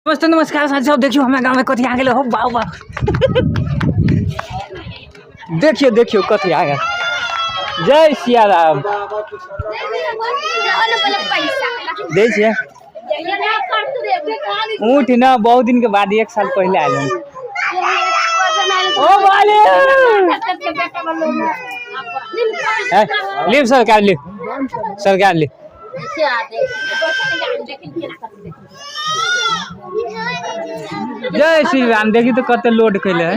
नमस्ते नमस्कार साथी सब, देखियो हमरा गाँव में कथी आ गेल हो। वाह वाह, देखियो देखियो कथी आ गेल। जय सियाराम। दै छियै ऊँट न, बहुत दिन के बाद, एक साल पहले आयल हन। ओ बाले लिव सरकार, लिव सरकार, लिव। जय श्री राम। देखी तो कते लोड कैले है।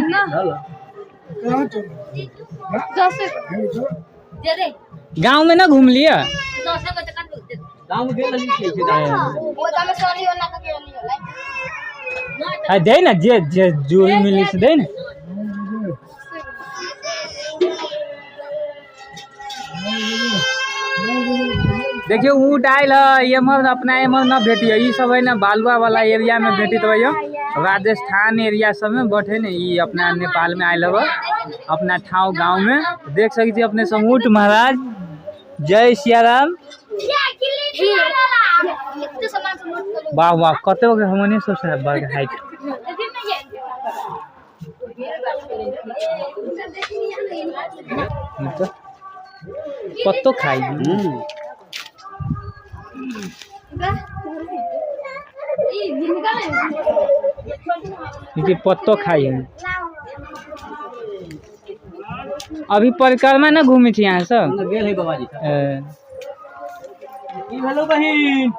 गाँव में ना घूम लिया। है दे ना, जे जे जो भी मिली से दे ना। देखियो ऊँट आयल है एम्हर, अपना एम्हर न भेटिए। ई सब है ना बालुआ वाला एरिया में भेटित है, राजस्थान एरिया सब में बट है ना ई अपना नेपाल में आयल है, अपना ठाव गाँव में। देख सकै छी अपने सब ऊँट महाराज। जय सियाराम। वाह वाह, कते हमने सबसे बड़का हाइट। तो पत्तो खाई। देखिए पत्तो खाई है। अभी परिक्रमा ना घूमे छी यहाँ सब। गेल है बाबाजी। ए, की भेलो बहिन?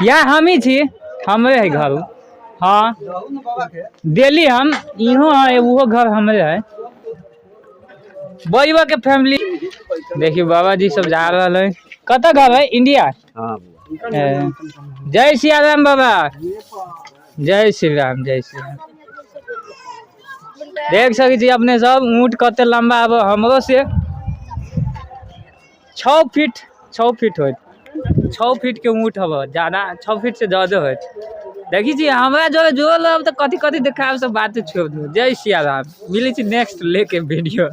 या हम ही छी, हमरे है घर। हाँ डेली हम इहो है, उहो घर हमरे है। बइबा के फैमिली। देखिए बाबा जी सब जा रहा है। कतऽ घर है? इंडिया। हाँ। ए, जय सिया राम बाबा, जय श्री राम, जय श्री राम। देख सकै छी अपने सब ऊँट कते लंबा आब, हमरो से 6 फीट, 6 फीट होत, 6 फीट के ऊँट हब, ज्यादा 6 फीट से ज्यादा होत। देखी छी हमरा जोरे जोर लब तो कथी कथी देखाब, सब बात छोड़ दू। जय सिया राम। मिलै छी नेक्स्ट लेके वीडियो।